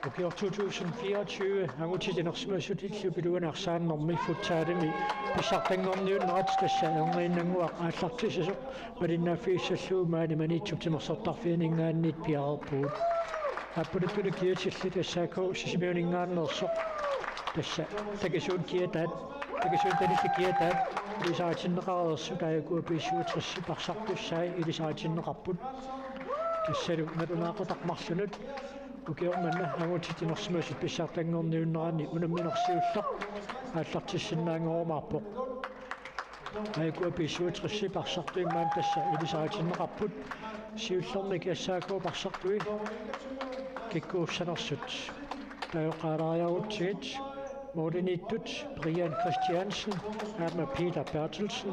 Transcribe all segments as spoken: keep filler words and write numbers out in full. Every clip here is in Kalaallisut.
Ukioq to tusind fireogtyve angutititsinersimasut illup iluani arsaannermi futsalimi pissartanngorniunnerat tassa erniinnannguaq aallartissasoq malinnaaffigissallugu maani Maniitsup timersortarfianinngaanniit piareerpugut. Aappaluttunik kiatillit S A K Sisimiuninngaanneersoq, tassa Takisuut kiataat, Takisuut Danillit kiataat ilisaritinneqareersut, aajuku B syvogtres arsartussai ilisaritinneqarput. Tassalu nalunaaqutaq marlunut ukioq manna angutititsinersimasut pissartanngorniunnerani unammineq siulleq aallartissinnaanngorumaarpoq. Aajuku B syvogtres arsartuimmaani tassa ilisaritinneqarput, siullermik S A K arsartui kikkuussanersut. Taava oqaalaariarutsigit mooriniittut Brian Christiansen aamma Peter Berthelsen,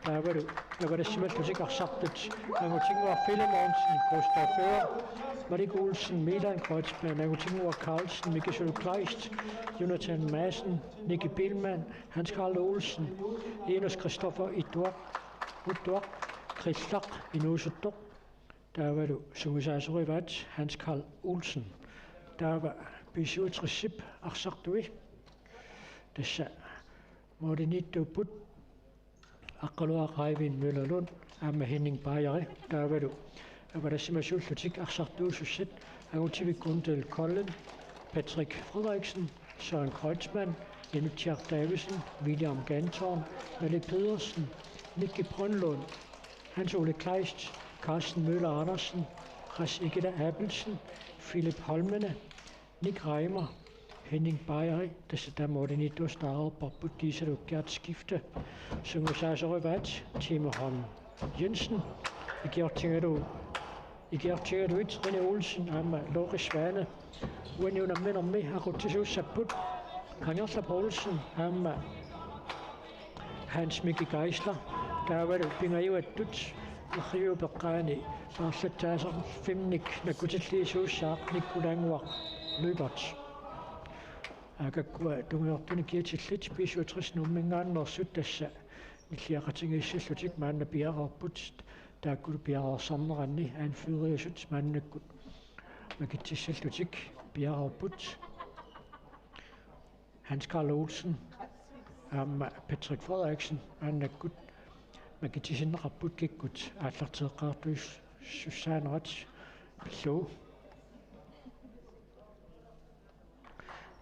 taavalu avalassimallutik arsartut Angutinnguaq Filemonsen, Gustav Fører, Malik Olsen, Milan Kreutzmann, Angutinnguaq Carlsen, Mikisulu Kleist, Jonathan Madsen, Nicky Biilmann, Hans Karl Olsen, Enos Christoffer Ittuaq, Uttuaq, Krillaq inuusuttoq, taavalu sungiusaasorivaat Hans Karl Olsen. Taava B syvogtres arsartui tassa mooriniittuupput Aqqaluaq Eivind Møllerlund aamma Henning Bajeri, taavalu avalassimasuullutik arsartuusussat Angutivikkut Undel Kolding, Patrick Frederiksen, Søren Kreutzmann, Inutsiaq Davidsen, William Gantorn, Malik Pedersen, Nicky Brønlund, Hans Ole Kleist, Carsten Møller Andersen, Ras Ikila Abelsen, Philip Holmene, Nick Reimer, Henning Bajeri, tassa taama mooriniittuussat taareerparput, kiisalu Gert Skifte, sungiusaasorivaat Timo Holm Jensen, ikiortigalu, ikiortigalugit Rene Olsen aamma Loris Svane. Uani unamminermi aqutsisuussapput Kangerla Poulsen aamma Hans Miki Geisler, taavalu pingajuattut erriup eqqaani paarlatsaaserfimminnik nakkutilliisuussaaq Nikkulaannguaq Lyberth. Aakakkua tungujortunik kiatillit B syvogtres Nuumminngaanneersut tassa nilliaqatigiissallutik maanna piareerput, taakkulu piareersarneranni anføreriusut maannakkut makitsissallutik piareerput. Hans Karl Olsen aamma Patrick Frederiksen maannakkut makitsisinneqarput kikkut aallarteqqaartuisussaanerat pillugu.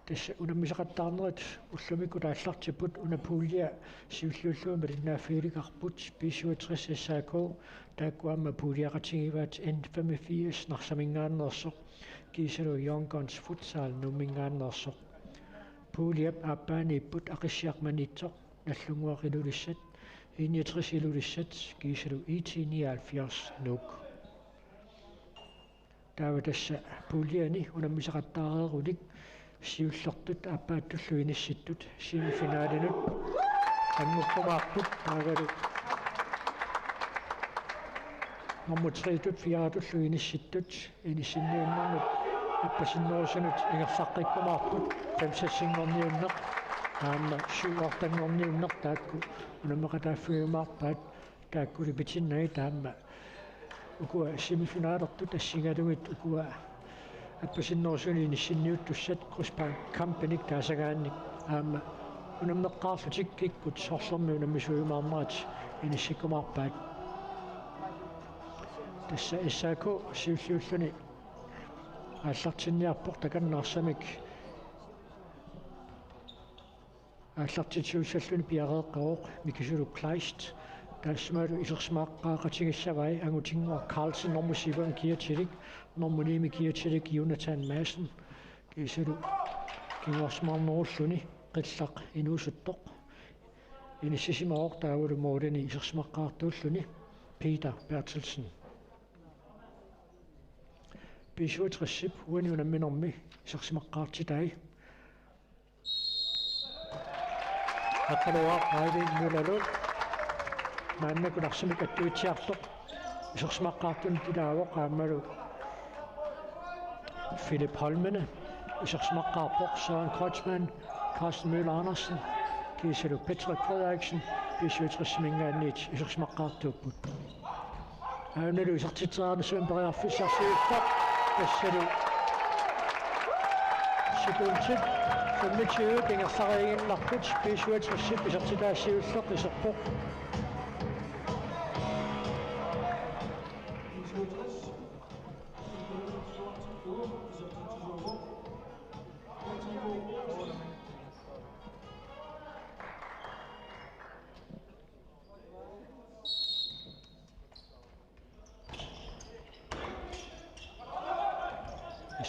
Tassa unammisaqattaarnerit ullumikkut aallartipput, una pulje siulliullugu malinnaaffigileqarput B syvogtres S A K, taakku aamma puljeqatigivaat N femogfirs Narsaminngaanneersoq kiisalu Young Guns Futsal Nuumminngaanneersoq. Puljep aappaaniipput Aqissiaq Maniitsoq, Nagdlunguaq Ilulissat, I niogtres Ilulissat kiisalu I T nioghalvfjerds Nuuk. Taava tassa puljeni unammisaqattaareerunik siullertut aappaattullu inissittut semifinalinut anngukkumaarput, taavalu nummer tre-tut fire-tullu inissittut inissinniunnarnut appasinnerusunut ingerlaqqikkumaarput, fem-seksinngorniunneq aamma syv-ottanngorniunneq taakku unammeqataaffigiumaarpaat, taakkulu pitinnagit aamma ukua semifinalertut assigalugit ukua appasinnerusunut inissinniuttussat krydsbandkampinik taasagaannik aamma unammeqqaarlutik kikkut sorlermi unammisuujumaarnerat inissikkumaarpaat. Tassa S A K siulliulluni aallartinniarpoq, takanna arsamik aallartitsisussalluni piareeqqavoq Mikisulu Kleist, taassumalu isersimaqqaaqatigissavai Angutinnguaq Carlsen, nummer syv-mi kiatilik, nummer ni-mi kiatilik Jonathan Madsen, kiisalu kinguarsimaarnerulluni Qillaq inuusuttoq inissisimavoq, taavalu målini isersimaqqaartuulluni Peter Berthelsen. B syvogtres-ip uani unamminermi isersimaqqaartitai Aqqaluaq Eivind Møllerlund maannakkut arsamik attuitsiartoq isersimaqqaartunut ilaavoq, aammalu Philip Holmene isersimaqqaarpoq, Søren Kreutzmann, Carsten Møller Andersen kiisalu Patrick Frederiksen B syvogtres-iminngaanniit isersimaqqaartuupput. Aanalu isertitseriarnissamut periarfissarsiuvoq, B Tassalu sekundit femogtyve ingerlariiginnarput, B syvogtres isertitaa siulleq iserpoq.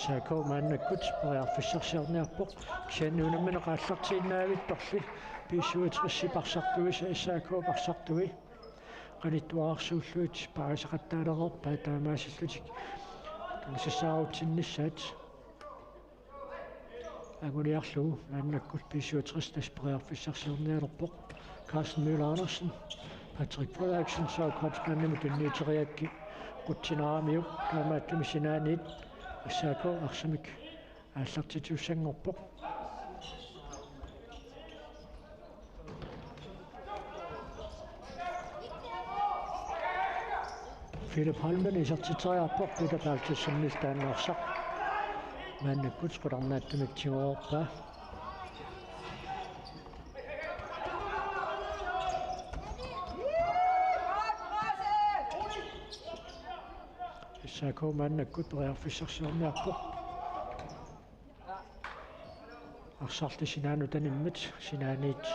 S A K maannakkut periarfissarsiorniarpoq, kisianni unammineq aallartiinnavittorli B syvogtres arsartuisa S A K arsartui qanittuararsuullugit paarisaqattaalereerpaat taamaasillutik tunisassaarutinnissaat. Anguniarlugu maannakkut B syvogtres tassa periarfissarsiornialerpoq. Carsten Møller Andersen, Patrick Frederiksen, Saul Kreutzmannimut tunniuteriarakku qutsinaaramiuk, taamaattumik sinaaniit S A K arsamik aallartitsisussanngorpoq. Philip Holmen isertitseriarpoq Peter Berthelsenimit taanna arsaq. Maannakkut qularnaatsumik tigoorpaa. S A K maannakkut periarfissarsiorniarpoq. Arsarli sinaanut animmat sinaaniit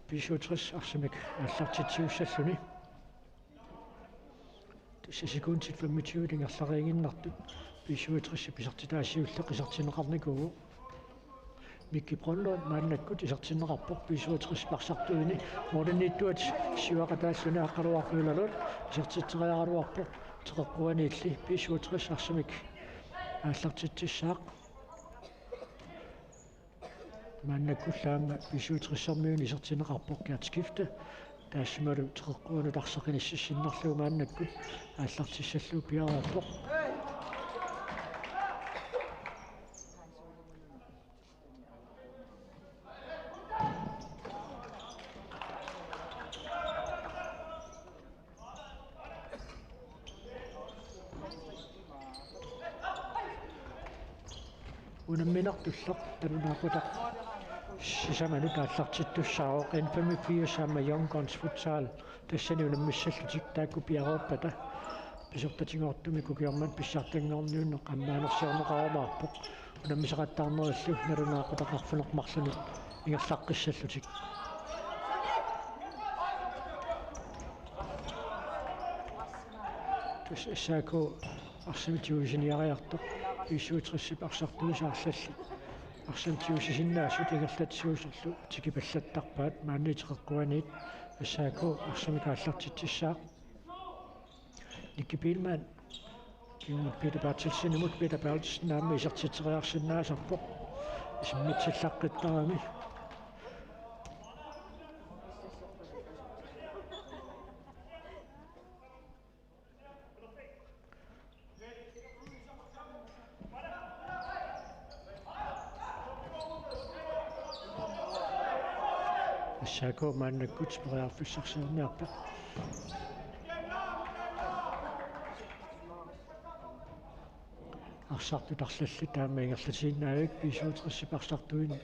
B syvogtres arsamik aallartitsisussalluni. Tassa sekundit femogtyve ingerlariiginnartut B syvogtres isertitaa siulleq isertinneqarnikuuvoq. Mikki Brønlund maannakkut isertinneqarpoq B syvogtres arsartuini, målimiittuat siuaqataalluni Aqqaluaq Møllerlund isertitseriaraluarpoq teqeqquaniilli. B syvogtres arsamik aallartitsissaaq. Maannakkullu aamma B syvogtres-ermiunit isertinneqarpoq Gert Skifte. Taassumalu teqeqquanut arsaq inississinnarlugu maannakkut aallartissallugu piareerpoq. Unamminertullu nalunaaqutaq sisamanut aallartittussaavoq N femogfirs aamma Young Guns Futsal tassani unammissallutik, taakku piareerpata pisortatigoortumik ukiormanna pissartanngorniunneq ammaanersiorneqarumaarpoq. Unammisaqattaarnerillu nalunaaqutaq arfineq-marlunut ingerlaqqissallutik. Tassa S A K arsamik tigusiniariartoq B syvogtres arsartuisa arlallit arsamik tigusisinnaasut ingerlatsisuusorlu tikipallattarpaat. Maanna teqeqquaniit S A K arsamik aallartitsissaaq. Nicky Biilmann kingumut Peter Berthelsenimut, Peter Berthelsen aamma isertitseriarsinnaasarpoq isimmitsillaqqittarami. S A K maannakkut periarfissarsiorniarpoq. Arsartut arlallit aamma ingerlatiinnarput B syvogtres arsartuini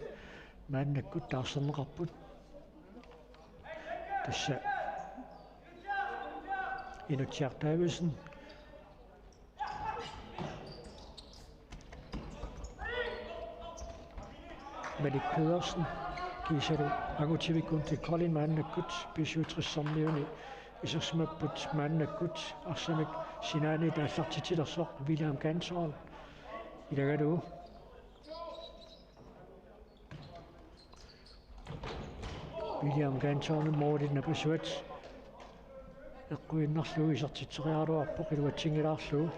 maannakkut taarserneqarput. Tassa Inutsiaq Davidsen, Malik Pedersen kiisalu Angutimi Kuntikollin maannakkut B syvogtres-ermiuni isersimapput. Maannakkut arsamik sinaaniit aallartitsilersoq William Canton ilagalugu. William Canton målip napasuat eqquinnarlugu isertitseriaraluarpoq iluatsinngilaarlugu.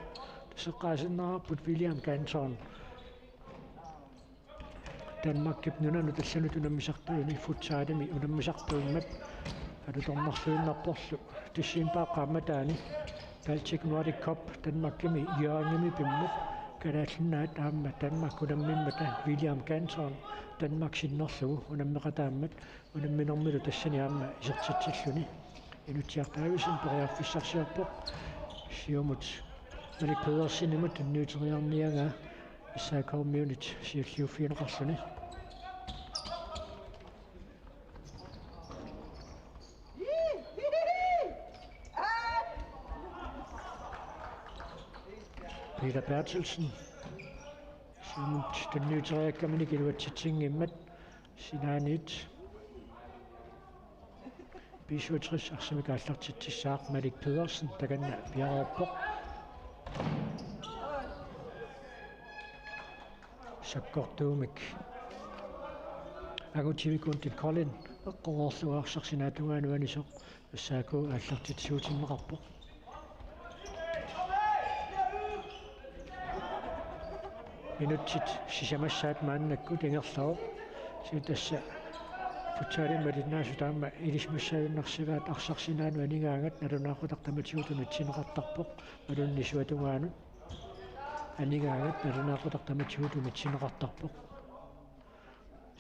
Tassa eqqaasinnaavarput William Canton Danmarkip nunanut allanut unammisartuini futsalimi unammisartuimmat alutornarluinnarporlu. Decembarip qaammataani Baltic Nordic Cup Danmarkimi Hjørringimi pimmut Kalaallit Nunaat aamma Danmark unammimmata William Canton Danmark sinnerlugu unammeqataammat unamminermilu tassani aamma isertitsilluni. Inutsiaq Davidsen periarfissarsiorpoq siumut Malik Pedersenimut tunniuteriarniagaa S A K-miunit siulliuffigineqarluni. Peter Berthelsen. Siumut tunniuteriarakku iluatsitsinngimmat sinaaniit. B syvogtres arsamik aallartitsissaaq, Malik Pedersen takanna piareerpoq. Sakkortuumik angutimi Guntil Kolding eqqorlugu arsaq sinaatungaanut anisoq S A K aallartitsiutinneqarpoq. Minutsit sisamassaat maannakkut ingerlavoq. Kisianni tassa futsalimut malinnaasut aamma ilisimassagunarsivaat, arsaq sinaanut aningaagat nalunaaqutaq tamatigut unitsinneqartarpoq. Imaluunniit nisuatungaanut aningaagat nalunaaqutaq tamatigut unitsinneqartarpoq.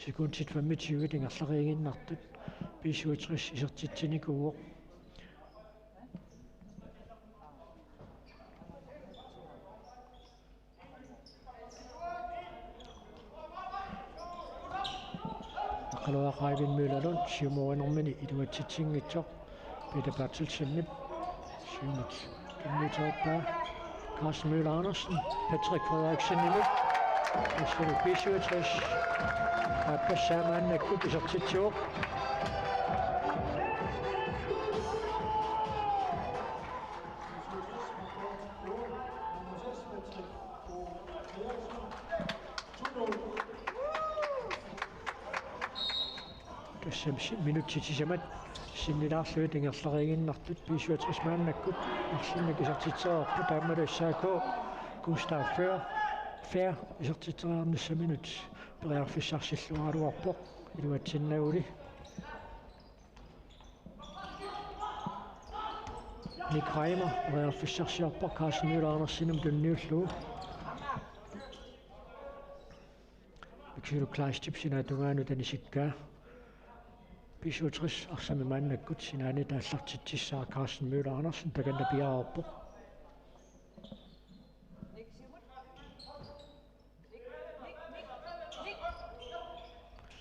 Sekundit femogtyve ingerlareeriinnartut B syvogtres isertitsinikuuvoq. Aqqaluaq Eivind Møller Lund siumuunermini iluatsitsinngitsoq Peter Berthelsenip. Siumut tunniutereerpaa Carsten Møller Andersen Patrick Frederiksenimut. Assut B syvogtres aappassaa maannakkut isertitsivoq. Tassami minutsit sisamat sinnilaarlugit ingerlareeriinnartut B syvogtres maannakkut arlaannik isertitsereerpoq, taamalu S A K Gustav Fehr, Fehr isertitseriarnissaminut periarfissarsilluaraluarpoq iluatsinnaguli. Nick Reimer periarfissarsiorpoq Carsten Møller Andersenimut tunniullugu. Mikkilu Kleistip sinaatungaanut anisikkaa. B syvogtres arsamik maannakkut sinaaniit aallartitsissaaq, Carsten Møller Andersen takanna piareerpoq.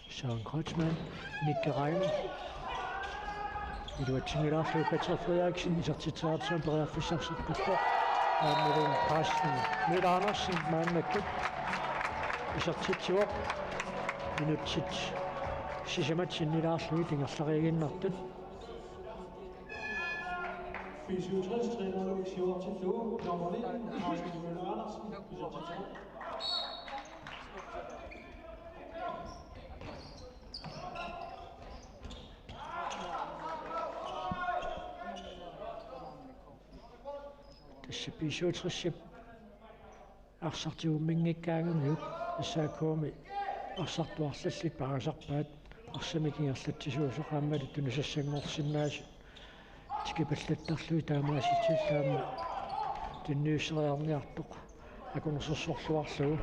Søren Kreutzmann, Nick Reimer. Iluatsinngilaq Peter Frederiksen isertitseriartigu periarfissarsiorpoq. Aammalu Carsten Møller Andersen maannakkut isertitsivoq. Minutsit sisamat sinnilaarlugit ingerlareeriinnartut. B syvogtres træner Louis Hjortitlo, nummer nitten, Carsten Møller Andersen, B syvogtres. Tassa B syvogtres arsaq tigumminngikkaangamiuk S A K-mi arsartuarlallit paasisarpaat, arsamik ingerlatsisuusoq aammalu tunisassanngorsinnaasut tikipallattarlugit taamaasitsillutik aamma tunniusseriarniartoq akornusersorluarlugu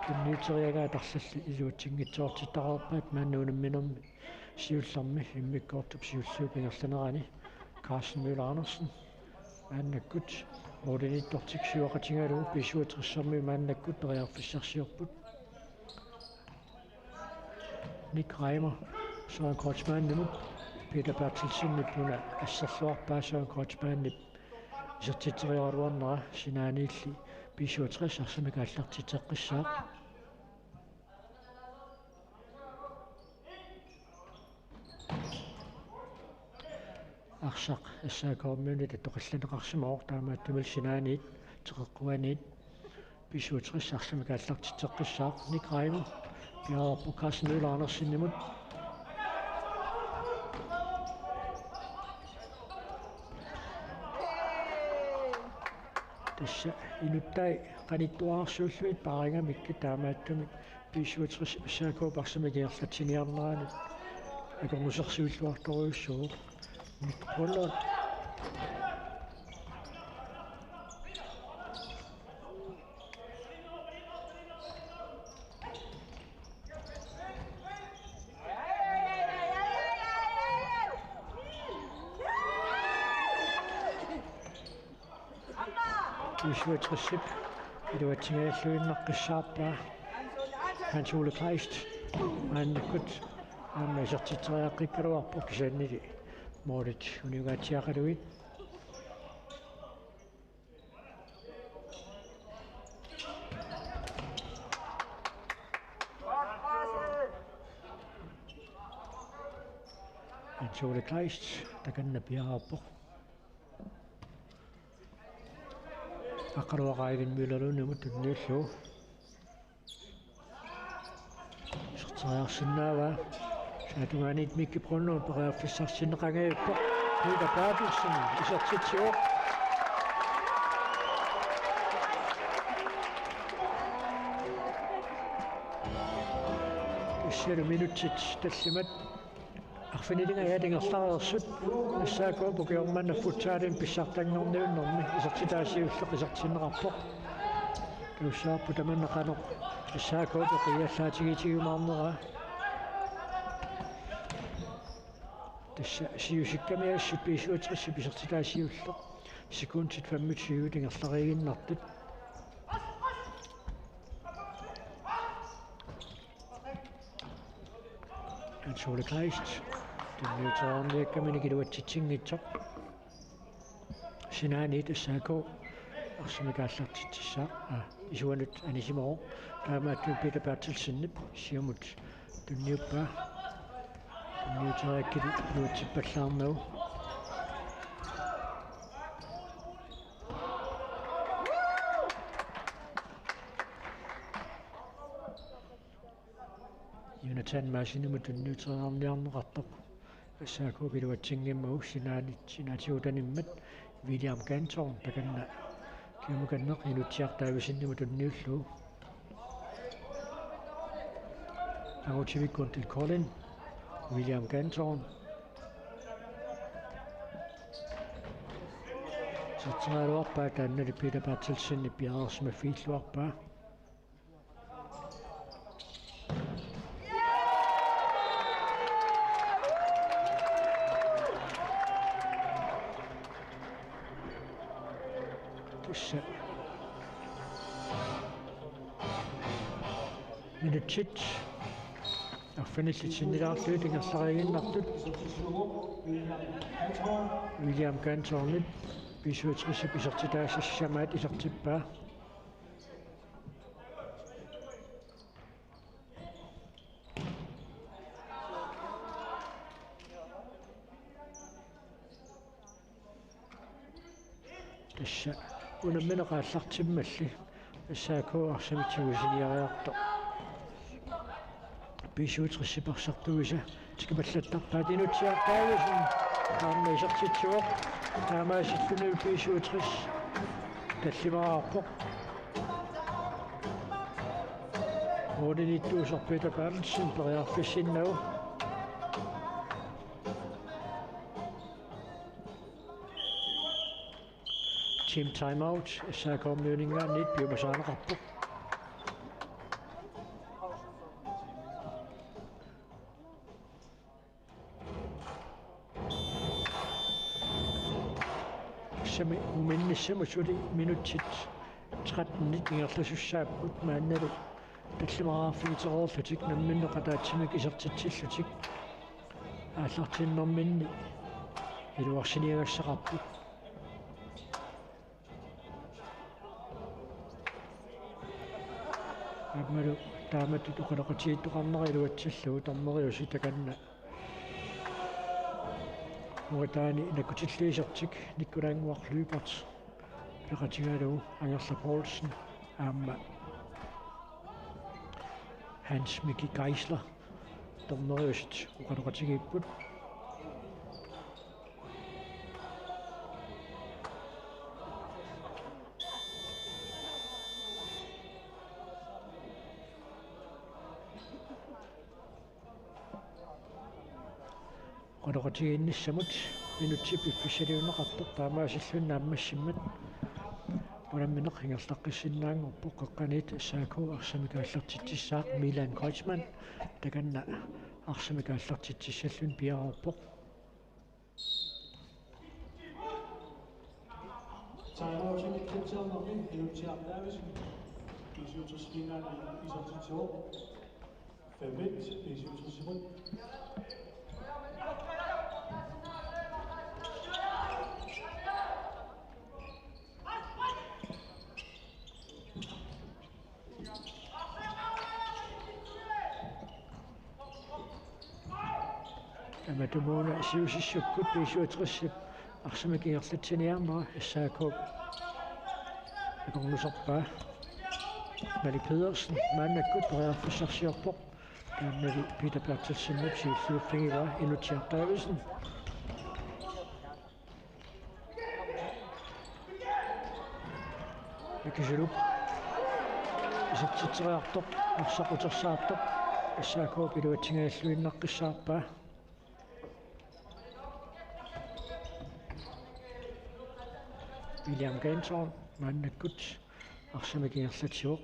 tunniuteriagaat arlallit iluatsinngitsoortittariaqarpaat maanna unamminermi siullermi immikkoortup siulliup ingerlanerani. Carsten Møller Andersen maannakkut målimiittortik siuaqatigalugu B syvogtres-ermiut maannakkut periarfissarsiorput. Nick Reimer Søren Kreutzmannimut, Peter Berthelsenip una asserluarpaa Søren Kreutzmannip isertitseriaraluarnera sinaaniilli B syvogtres arsamik aallartitseqqissaaq. Arsaq S A K-miunit attoqqinneqarsimavoq, taamaattumillu sinaaniit teqeqquaniit B syvogtres arsamik aallartitseqqissaaq. Nick Reimer piareerpoq Carsten Møller Andersenimut. Tassa inuttai qanittuararsuullugit paarigamikkit, taamaattumik B syvogtres S A K-p arsamik ingerlatsiniarnerani akornusersuilluartorujussuuvoq. Nick Reimer. B syvogtresip iluatsingajalluinnaqqissaarpaa Hans Ole Kleist maannakkut aamma isertitseriaqqikkaluarpoq, kisiannili målit uniungaatsiaqalugit. Hans Ole Kleist takanna piareerpoq. Aqqaluaq Eivind Møllerlundimut tunniullugu. Iserteriarsinnaavaa. Saatugaaniit Mikki Brønlund periarfissarsinneqangajappoq. Peter Berthelsen isertitsivoq. Tassami minutsit tallimat arfinillit ajat ingerlareersut S A K-p ukioq manna futsalimi pissartanngorniunnermi isertitaasiulleq isertinneqarpoq. Takussavarput tamanna qanoq S A K-p qiallaatigiitigiumaarneraa. Tassa siusikkami assut B syvogtresip isertitaasiulleq sekundit femogtyve ingerlariiginnartut. Hans Ole Kleist tunniuteriarniakkaminik iluatsitsinngitsoq. Sinaaniit S A K arsamik aallartitsissaaq, aa, isuanut anisimavoq. Taamaattumik Peter Berthelsenip siumut tunniuppaa. Tunniuteriakkit iluatsippallaarnagu. Jonathan Madsenimut tunniuteriarniarneqartoq S A K-p iluatsinngimmagu. Sinaanit, sinaatigut animmat William Canton takanna kiumukanneq Inutsiaq Davidsenimut tunniullugu. Angutimikkut til Kolding, William Canton. Iserteriaraluarpaa, taannali Peter Berthelsenip piareersimaffigiilluarpaa. Tassa minutsit arfinillit sinnilaarlugit ingerlariiginnartut. William Cantonip B syvogtresip isertitaassaq sisamaat isertippaa. Tassa unammineq aallartimmalli S A K arsamik tigusiniariartoq. B syvogtresip arsartuisa tikipallattarpaat. Inutsiaq Davidsen aamma isertitsivoq. Taamaasilluni B syvogtres tallimaarpoq. Målimiittuusoq Peter Berthelsen periarfissinnagu. Team timeout S A K-miuninngaanniit piumasaaneqarpoq. Tassami uminnissamut suli minutsit tretten ingerlasussaapput, maannalu tallimaararfiutereerlutik namminneq ataatsimik isertitsillutik aallartinnerminni iluarsiniagassaqarput. Aammalu taamatut oqaloqatigiittoqarnera iluatsillugu dommeriusi takanna ungataani nakkutilliisertik Nikolaj Nguaq Lyberth peqatigalugu Angerla Poulsen aamma Hans Miki Geisler dommeriusut oqaloqatigiipput. Oqaloqatigiinnissamut minutsit piffissaliunneqartoq taamaasilluni naammassimmat unammineq ingerlaqqissinnaanngorpoq. Qeqqaniit S A K arsamik aallartitsissaaq Milan Kreutzmann takanna arsamik aallartitsissalluni piareerpoq. Timeoutimi kvarternermi Ilulissat Davidsen B syvogtres-finale isertitsivoq. Fem et B syvogtres-imut. Tamatumuuna siusissukkut B syvogtres-ip arsamik ingerlatsiniarmat S A K akornusarpaa. Malik Pedersen maannakkut periarfissarsiorpoq. Taannali Peter Berthelsenip siulliuffigivaa Ilulissat Davidsen. Mikisulup isertitseriartoq, arsaq utersaartoq, S A K-p iluatsingajalluinnaqqissaarpaa. William Ganthorn maannakkut arsamik ingerlatsivoq.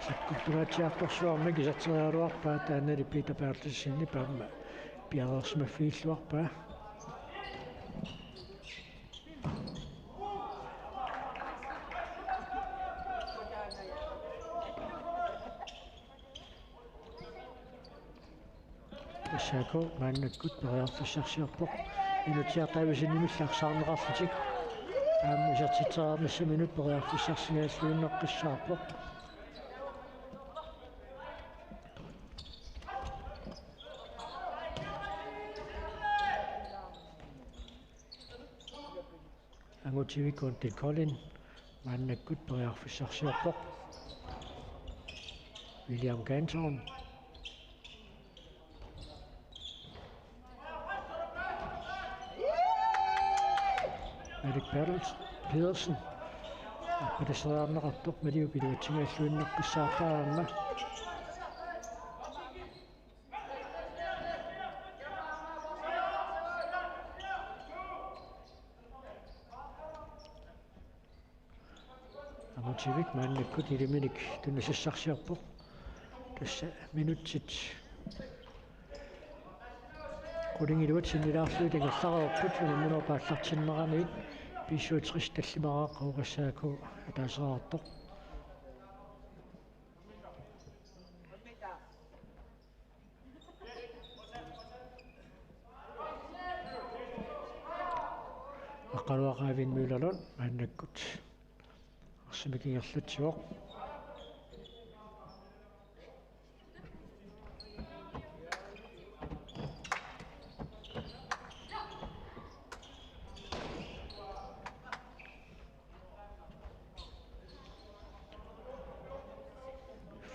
Sakkuttunngatsiartorsuarmik iserteriaraluarpaa, taannali Peter Berthelsenip aamma piareersimaffigilluarpaa. S A K maannakkut periarfissarsiorpoq. Ilulissat Davidsenimilli arsaarneqarlutik. Aamma isertitseriarnissaminut periarfissarsiorluinnaqqissaarpoq. Angutivik Undil Kolding maannakkut periarfissarsiorpoq. William Ganthorn. Malik Berthelsen Pedersen. Aqqutissiinnarneqartoq, Maliup iluatsingajalluinnaqqissaarpaa aamma. Angutivik maannakkut iliminik tunisassarsiorpoq. Tassa minutsit qulingiluat sinnilaarlugit ingerlareerput unamminerup aallartinneraniit. B syvogtres tallimaqqaarpoq, S A K ataaseqartoq. Aqqaluaq Eivind Møller Lund maannakkut arsamik ingerlatsivoq.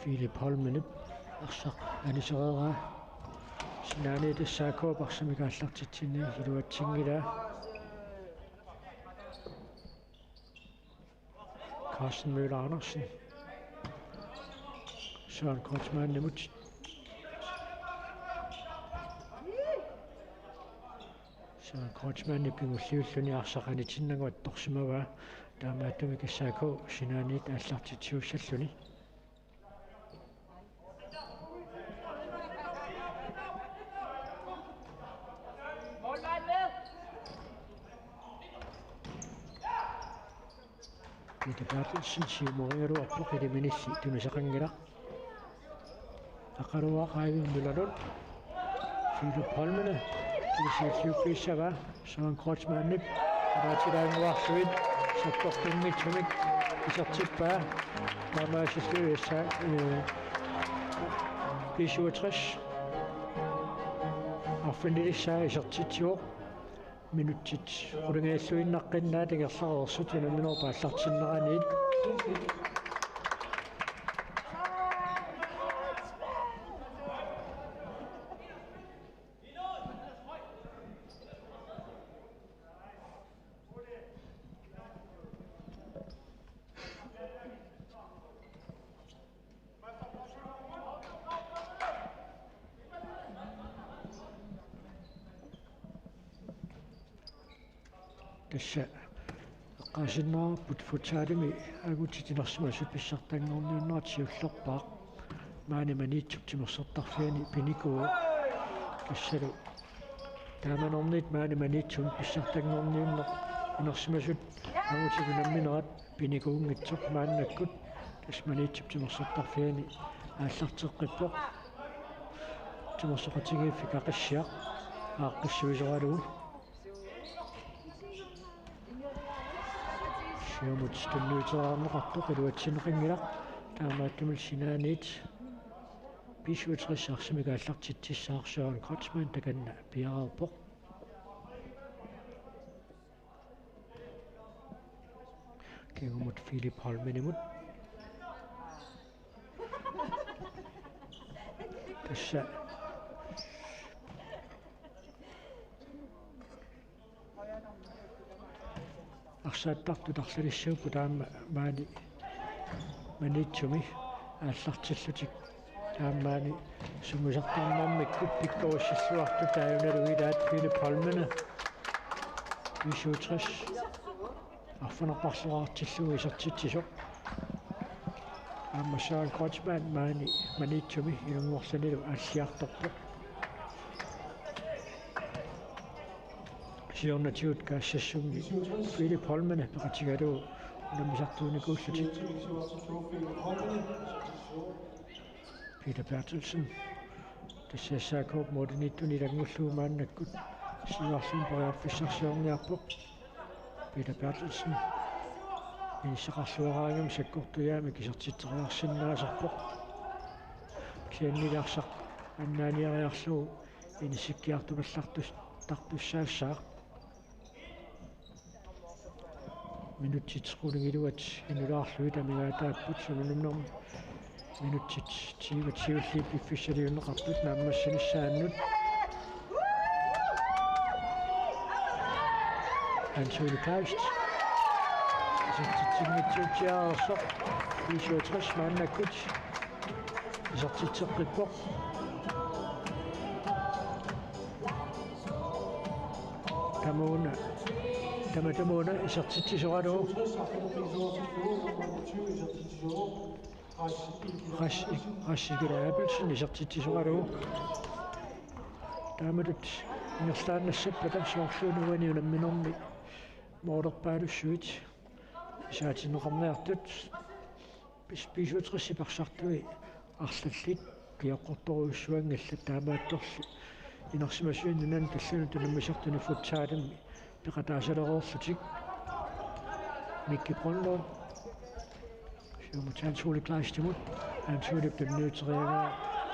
Philip Holmenip arsaq anisereeraa. Sinaaniit S A K-p arsamik aallartitsinni iluatsinngilaa. Carsten Møller Andersen. Søren Kreutzmannimut. Søren Kreutzmannip kingulliulluni arsaq anitinnagu attorsimavaa, taamaattumik S A K sinaaniit aallartitsiussalluni. Peter Berthelsen siumorigaluarpoq, iliminilli tunisaqanngilaq. Aqqaluaq Eivind Møller Lund. Philip Holmene. Ilisiilliuppissavaa. Søren Kreutzmannip. Ataatilaannguarluit. Sakkortunngitsumik isertippaa. Taamaasilluni S A, øh, B syvogtres. Arfinilissaa isertitsivoq. Minutsit qulingiluinnaqqinnaat ingerlareersut unamminerup aallartinneraniit. Tassa eqqaasinnaavarput futsalimi angutit inersimasut pissartanngorniunnerat siullerpaaq. Maani Maniitsup timersortarfiani pinikuuvoq. Tassalu taamanerniit maani Maniitsumi pissartanngorniunneq inersimasut angutit unamminerat pinikuunngitsoq maannakkut. Tassa Maniitsup timersortarfiani aallarteqqippoq. Timersoqatigiiffik Aqissiaq aaqqissuisoralugu. Siumut tunniuteriarneqartoq iluatsinneqanngilaq, taamaattumillu sinaaniit B syvogtres arsamik aallartitsissaaq Søren Kreutzmann takanna piareerpoq. Kingumut Philip Holmenimut. Tassa arsaattartut arlalissuupput taama maani Maniitsumi aallartillutik. Taamaani sungiusartarnermikkut pikkorissilluartut, taajunalu ilaat Philip Holmene B syvogtres arfineq-marloriartillugu isertitsisoq. Aamma Søren Kreutzmann maani Maniitsumi ilunngorlunilu aalliartorpoq. Siornatigut Kaassassummi Philip Holmene peqatigalugu unammisartuunikuullutik. Peter Berthelsen. Tassa S A K-p målimiittuni ilanngullugu maannakkut siuarluni periarfissarsiorniarpoq. Peter Berthelsen. Inissaqarluaraangami sakkortujaamik isertitseriarsinnaasarpoq. Kisiannili arsaq annaaniariarlugu inissikkiartupallaartus-, -tartussaassaaq. Minutsit qulingiluat inulaarlugit amigaataapput, sumut minutsit tyve tyve-llu piffissaliunneqartut naammassinissaannut. Hans Ole Kleist. Isertitsinngitsoortiareersoq B syvogtres maannakkut isertitseqqippoq. Tamuuna, tama tamuuna isertitsisoralugu. Ras-, Ras-, Rasik Abelsen isertitsisoralugu. Taamatut ingerlaannassappata soorluuna uani unamminermi moolerpaalussuit isaatinneqarniartut. B syvogtres-ip arsartui arlallit pioqqortorujussuanngillat, taamaattorli inersimasuinnaq tallimat unammisartuni futsalimi peqataasalereerlutik. Mikki Brønlund. Siumut Hans Ole Kleistimut. Hans Olep tunniuteriaraa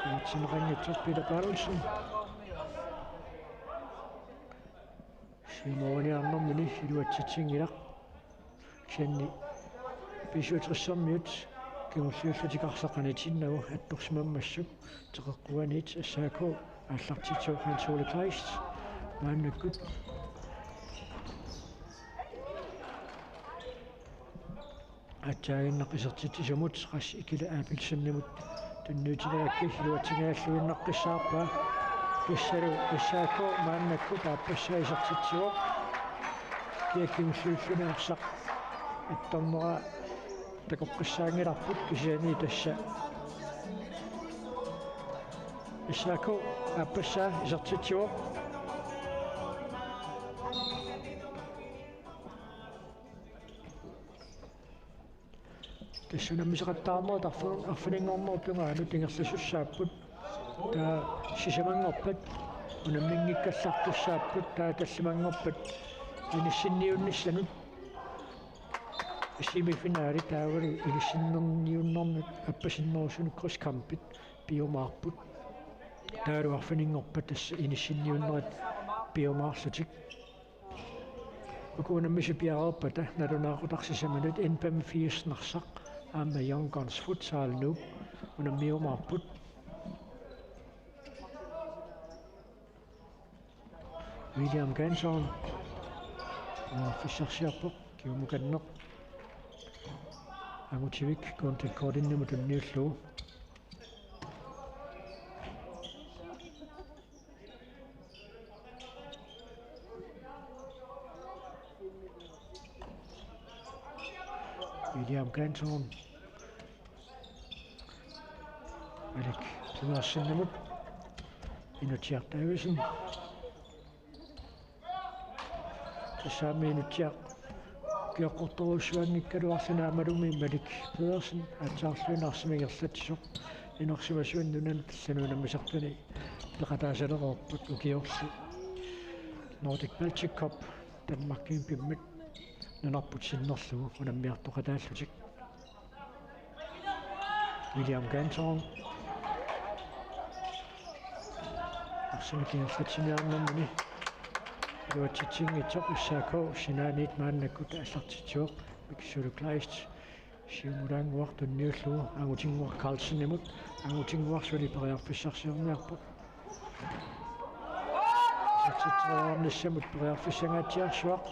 iluatsinneqanngitsoq, Peter Berthelsen. Siumut uaniarnermini iluatsitsinngilaq. Kisianni B syvogtres-ermiut kingulliullutik arsaq qanitinnagu attorsimammassuk, teqeqquaniit S A K aallartitsivoq. Hans Ole Kleist maannakkut aatsaaginnaq isertitsisumut Ras Ikile Abelsenimut tunniuteriaraa, iluatsinngilluinnaqqissaarpaa. Tassalu S A K maannakkut aappassaa isertitsivoq. Kia kingulliulluni arsaq attornera takoqqissaanngilarput, kisianni tassa S A K aappassaa isertitsivoq. Tassa unammisaqattaarnerit arfi-, arfininngornerup tungaanut ingerlasussaapput. Taava sisamanngorpat unamminngikkallartussaapput, taava tallimanngorpat inissinniunnissanut semifinali, taavalu inissinniunnermut appasinnerusunut krydskampit piumaarput. Taavalu arfininngorpat tassa inissinniunnerit piumaarlutik. Uku unammisut piareerpata nalunaaqutaq sisamanut N femogfirs Narsaq aamma Young Guns Futsal Nuuk unammiumaarput. William Gansson. Aa, fissarsiarpoq, kiumukanneq. Angutivik Gunther Gordinimut tunniullugu. William Gansson. Alik Pedersenimut. Inutsiaq Davidsen. Tassami Inutsiaq ukioqqortorujussuanngikkaluarluni aammalumi Malik Pedersen aatsaarluinnaq arsamik ingerlatsisoq inersimasunik nunanut allanut unammisartuni peqataasalereerput ukiorlu Nordic Baltic Cup Danmarkimi pimmit nunarput sinnerlugu unammiartoqataallutik. William Ganton. Arsamik ingerlatsiniarnermini iluatsitsinngitsoq S A K sinaaniit maannakkut aallartitsivoq Mik Sulu Kleist. Siumulaannguaq tunniullugu Angutinnguaq Carlsenimut, Angutinnguaq suli periarfissarsiorniarpoq. Isertitseriarnissamut periarfissangaatsiarsuaq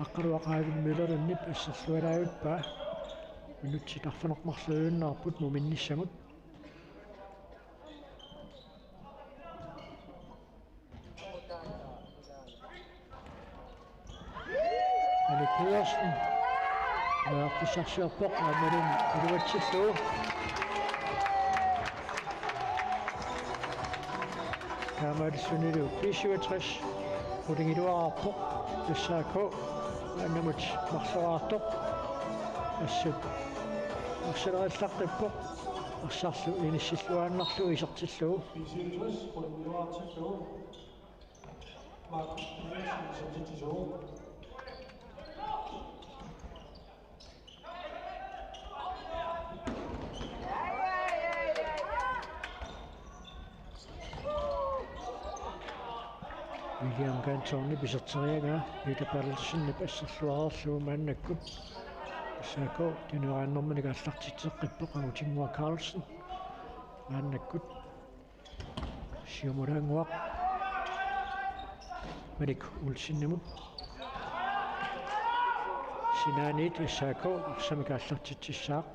Aqqaluaq Eivind Møllerlundip asserlualaavippaa. Minutsit arfineq-marluinnarput muminnissamut. Malik Pedersen. Periarfissarsiorpoq aammalumi iluatsillugu. Taamaalillunilu B syvogtres qulingiluaarpoq S A K maannamut marloriartoq. Assut arsalerillaqqippoq. Arsarlu inissilluaannarlugu isertillugu. B syvogtres qulingiluaartillugu. Markus Petersen, isertitsisoq. William Gantonip iserteriaraa Peter Berthelsenip asserluareerlugu maannakkut S A K tunniunnermini aallartitseqqippoq Angutinnguaq Carlsen maannakkut. Siumulaannguaq Malik Olsenimut. Sinaaniit S A K arsamik aallartitsissaaq.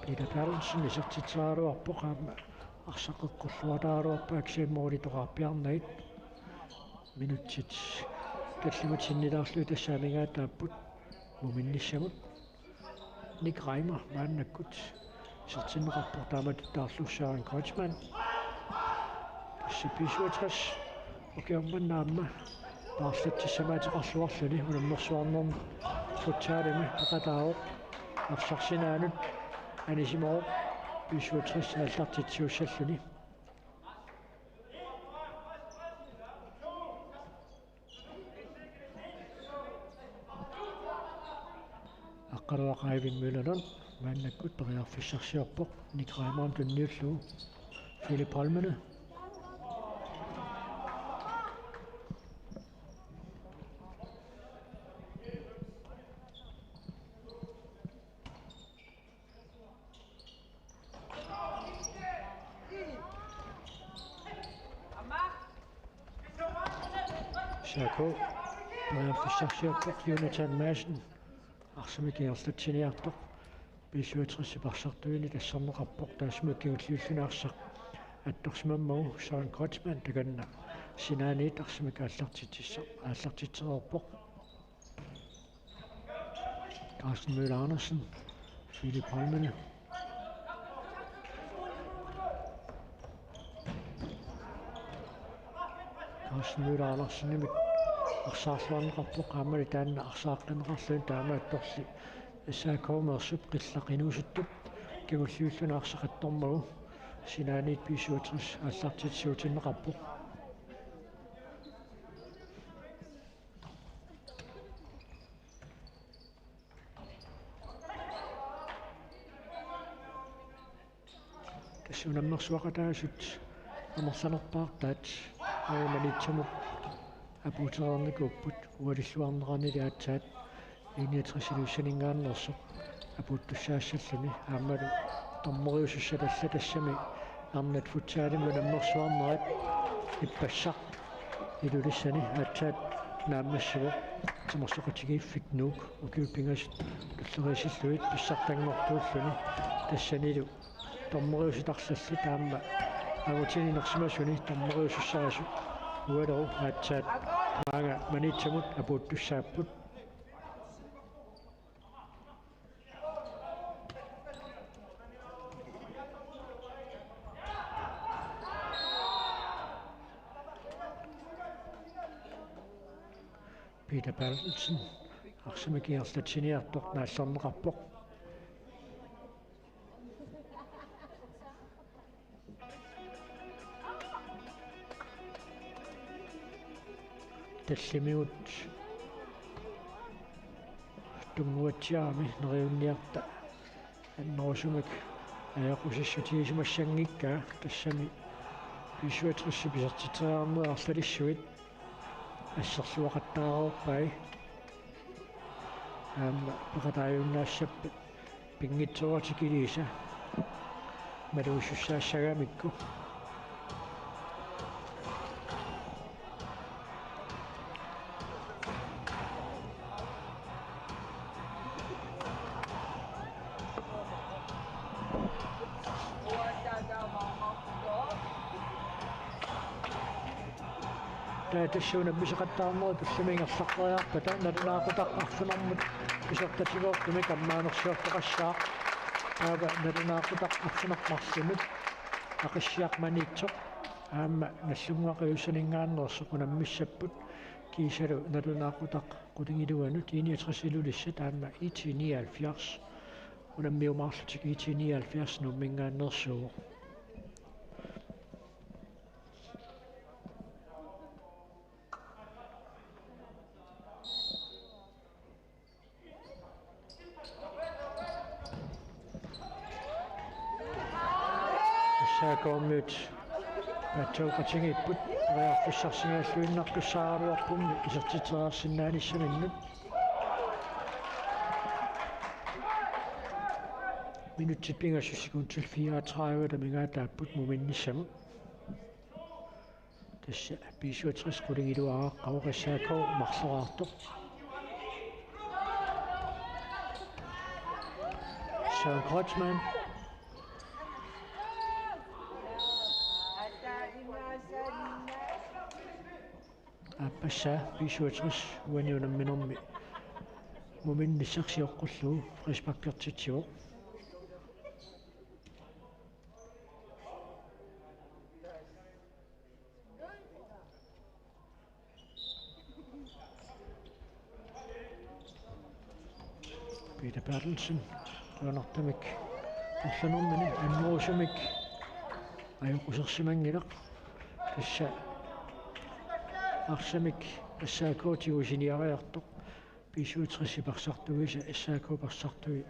Peter Berthelsen isertitseriaraluarpoq aamma arsaq eqqulluaraluarpaa kisianni målip toqarpiarnagit. Minutsit tallimat sinnilaarlugit tassa amigaataapput muminnissamut. Nick Reimer maannakkut isertinneqarpoq, taamatuttaarlu Søren Kreutzmann. Tassa B syvogtres ukioq manna aamma paarlatsissamaateqarluarluni unammersuarnermi futsalimi peqataavoq. Arsaq sinaanut anisimavoq B syvogtres aallartitsisussalluni. Aqqaluaq Eivind Møllerlund maannakkut periarfissarsiorpoq Nick Reimerimut tunniullugu Philip Holmene. S A K periarfissarsiorpoq Jonathan Madsen arsamik ingerlatsiniartoq. B syvogtres arsartuinit asserneqarpoq, taassumalu kingulliulluni arsaq attorsimammagu Søren Kreutzmann takanna sinaaniit arsamik aallartitsissa-, aallartitsereerpoq. Carsten Møller Andersen, Philip Holmene. Carsten Møller Andersenimit arsaarluarneqarpoq, aammali taanna arsaaqqinneqarluni, taamaattorli S A K-meersup qillaq inuusuttup kingulliulluni arsaq attormagu sinaaniit B syvogtres aallartitsisuutinneqarpoq. Tassa unammersuaqataasut amerlanerpaartaat, aa, Maniitsumut apuutereernikuupput ualilluarneranili aatsaat I niogtres Ilulissaninngaanneersoq apuuttussaassalluni, aammalu dommeriusussat allat tassami arnat futsalimi unammersuarnerat ippassaq Ilulissani aatsaat naammassivoq. Timersoqatigiiffik Nuuk ukiut pingasut tulleriisillugit pissartanngortuulluni, tassanilu dommeriusut arlallit aamma angutini inersimasuni dommeriusussaasut Ualu aatsaat maanga Maniitsumut apuuttussaapput. Peter Berthelsen arsamik ingerlatsiniartoq naallerneqarpoq. Talliminut tunnguatsiarami neriunniarta annerusumik ajoqusiissutigisimassanngikkaa, tassami B syvogtres isertitseriarnerit arlalissuit asserluaqattaareerpai. Aamma peqataajunnaassapput pinngitsooratik iliisa malugisussaassagamikku. Taava tassa unammisaqattaarnerit tulliani ingerlaqqeriarpata nalunaaqutaq arfinermut isertatigoortumik ammaanersiortoqassaaq. Taava nalunaaqutaq arfineq-marlunut Aqissiaq Maniitsoq aamma Nagdlunguaq Johanseniminngaanneersoq unammissapput, kiisalu nalunaaqutaq qulingiluanut I niogtres Ilulissat aamma I T nioghalvfjerds unammiumaarlutik I T nioghalvfjerds Nuumminngaanneersuuvoq. S A K-miut paatsoqatigiipput, periarfissarsigalluinnartussaagaluarpummi isertitseriarsinnaanissaminnut. Minutsit pingasut sekundit fireogtredive amigaataapput muminnissamut. Tassa B syvogtres qulingiluaraqqavoq, S A K marloraartoq. Søren Kreutzmann. Aappassaa B syvogtres uani unamminermi muminnissaq sioqqullugu frisparkertitsivoq. Peter Berthelsen, tuanartumik orlanermini annerusumik ajoqusersimanngilaq. Tassa arsamik S A K tigusiniariartoq, B syvogtres parsartuisa S A K parsartui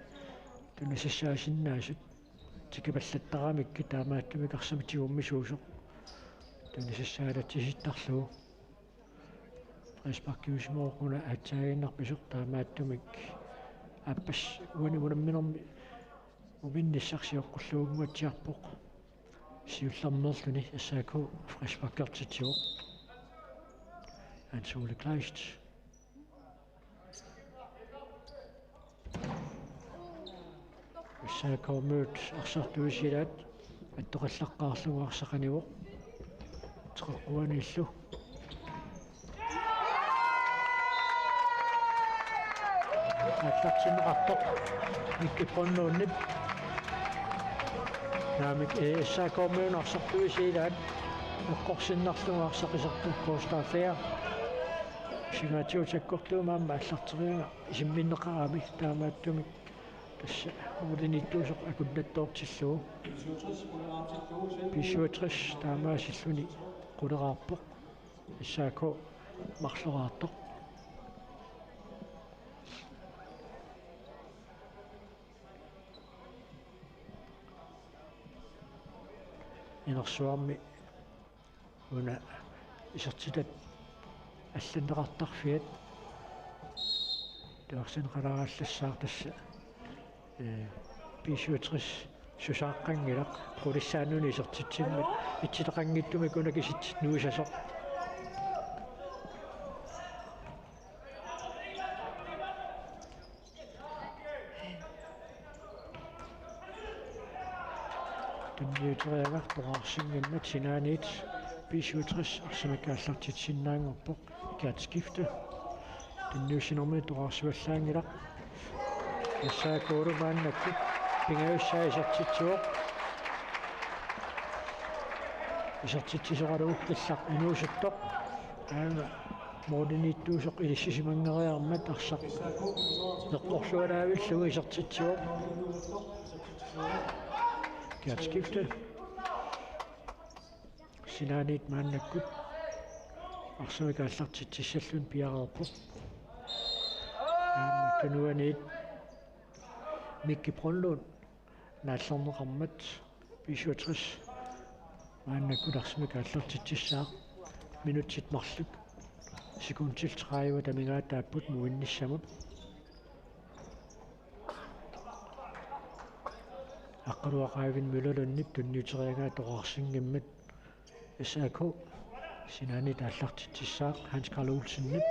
tunisissaasinnaasut. Tikipallattaramikku taamaattumik arsamik tigummisuusoq tunisissaalatsisittarlugu. Frisparkiusimavoq una aatsaaginnarpisoq, taamaattumik aappassaa uani unamminermi muminnissaq sioqqullugu unguatsiarpoq. Siullermeerluni S A K frisparkertitsivoq. Hans Ole Kleist. S A K-miut arsartuisa ilaat attoqallaqqaarlugu arsaq anivoq. Teqeqquaniillu. Aallartinneqartoq Mikki Brønlundip. Naamik, eh, S A K-miunut arsartuisa ilaat eqqorsinnarlugu arsaq isertoq Gustav Fehr. Singaatsigut sakkortuummat aamma aallarteriaraa isimminneqarami, taamaattumik tassa uuliniittuusoq akunnattoortillugu. B syvogtres taamaasilluni quleraarpoq, S A K marloraartoq. Inersuarmi una isertitat allanneqartarfiat tuarsineqalaarallassaaq tassa, eh, B syvogtres susaaqqanngilaq, qulissaanut isertitsimmit itsitaqanngitsumik una kisitsit nuisasoq. Tunniuteriagartoqarsinngimmat sinaaniit B syvogtres arsamik aallartitsisinnaanngorpoq. Kvartskifte. Tunniussinermi toqqarsivallaanngilaq. S A K-lu maannakkut pingajussaa isertitsivoq. Isertitsisoralugu killaq inuusuttoq. Aana målimiittuusoq ilissisimanngereermat arsaq eqqorlualaavillugu isertitsivoq. Kvartskifte. Sinaaniit maannakkut arsamik aallartitsissalluni piareerpoq. Aamma tunuaniit Mikki Brønlund naallerneqarmat B syvogtres maannakkut arsamik aallartitsissaaq. Minutsit marluk sekundit tredive amigaataapput muinnissamut. Aqqaluaq Eivind Møllerlundip tunniuteriagaa toqqarsinngimmat S A K sinaaniit aallartitsissaaq. Hans Karl Olsenip.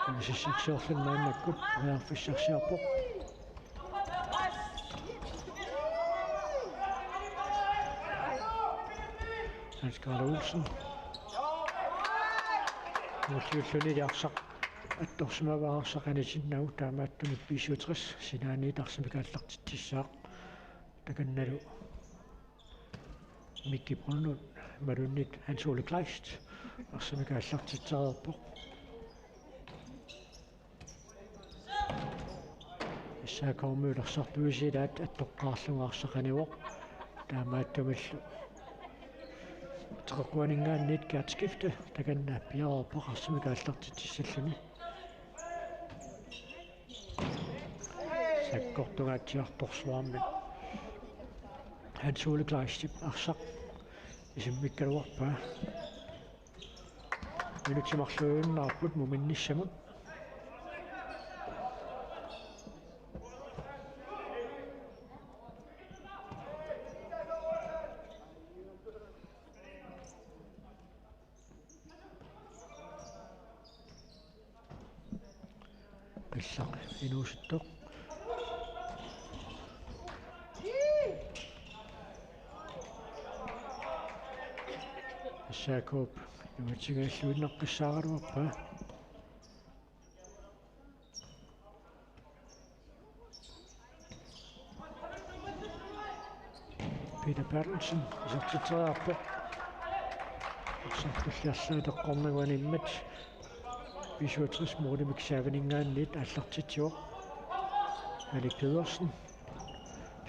Ilisissarsiorluni maannakkut periarfissarsiorpoq. Hans Karl Olsen. Målimiittuulluni arsaq attorsimavaa arsaq anisinnagu, taamaattumik B syvogtres sinaaniit arsamik aallartitsissaaq. Takannalu Mikki Brønlund imaluunniit Hans Ole Kleist arsamik aallartitsereerpoq. S A K-miut arsartuisilaat attoqqaarlugu arsaq anivoq. Taamaattumillu teqeqquaninngaanniit kvartskifte takanna piareerpoq arsamik aallartitsissalluni. Sakkortungaatsiartorsuarmik Hans Ole Kleistip arsaq isimmikkaluarpaa. Minutsit marluinnaapput muminnissamut. Qillaq inuusuttoq. S A K-p imatsigaluinnaqqissaaraluarpaa. Peter Berthelsen isertitseriarpoq. Arsartulli arlaat eqqornagu animmat B syvogtres målimik saavaninngaanniit aallartitsivoq. Alik Pedersen.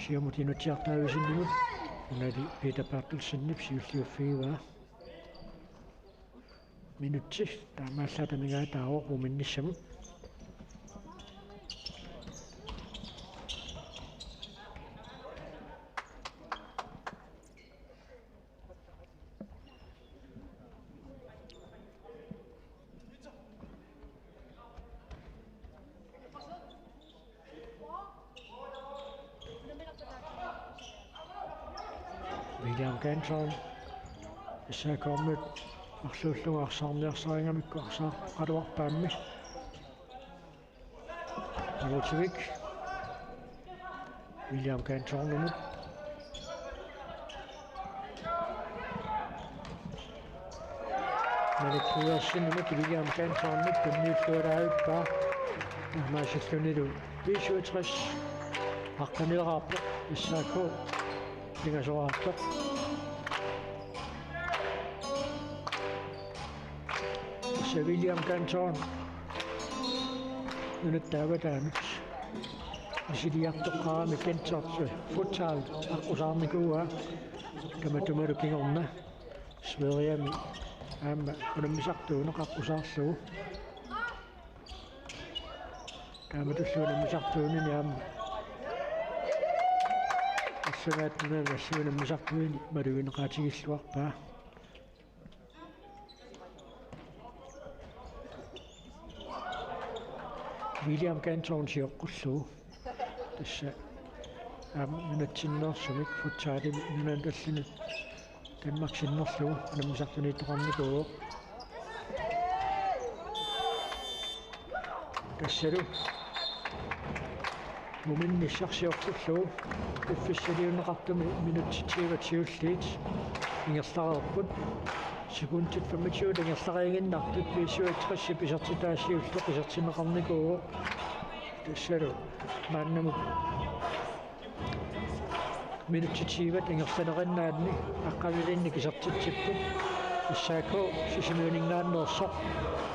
Siumut inutsiartaavisinnigut. Unali Peter Berthelsenip siulliuffigivaa. Minutsi taamaallaat amigaataavoq muminnissamut. William Canton S A K-miut marluullugu arsaarniarsarigamikku arsaarparaluarpaammi. Ilutsivik. William Cantonimut. Malik Pedersenimut William Cantonimut tunniulluarpaa. Taamaasillunilu B syvogtres aqqaneeraarpoq S A K pingasoraartoq. Tassa William Canton nunatta avataanut misiliartoqqaarami Gentofte Futsal aqqusaarnikuuaa. Tamatumalu kingorna Sveriami aamma unammisartuuneq aqqusaarlugu. Taamatullu unammisartuunini aamma assagaattunani assut unammisartuini malugineqaatigilluarpaa. William Canton sioqqullugu. Tassa aamma nunatsinneersumik futsalimi nunanut allanut Danmark sinnerlugu unammisartuniittoqarnikuuvoq. Tassalu Muminni issiarsiorpullu piffissaliunneqartumi minutsit tyve siulliit ingerlareerput. Sekundit femogtyve ingerlariiginnartut B syvogtres isertitaasiullu isertinneqarnikuuvoq. Tassalu maannamut minutsit tyve ingerlanerinnaanni aqqaluliinnik isertitsipput. S A K Sisimiuninngaanneersoq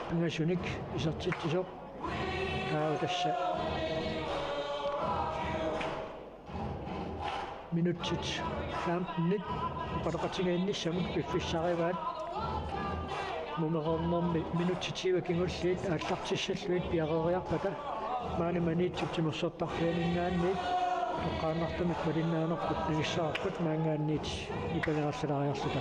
pingasunik isertitsisoq. Taava tassa minutsit femtenit oqaloqatigiinnissamut piffissarivaat. Mumereernermi minutsit tyve kingulliit aallartissallugit piareeriarpata maani Maniitsup timersortarfianinngaanniit toqqaannartumik malinnaanerput nagissavarput, maanngaanniit nipangerallalaariarluta.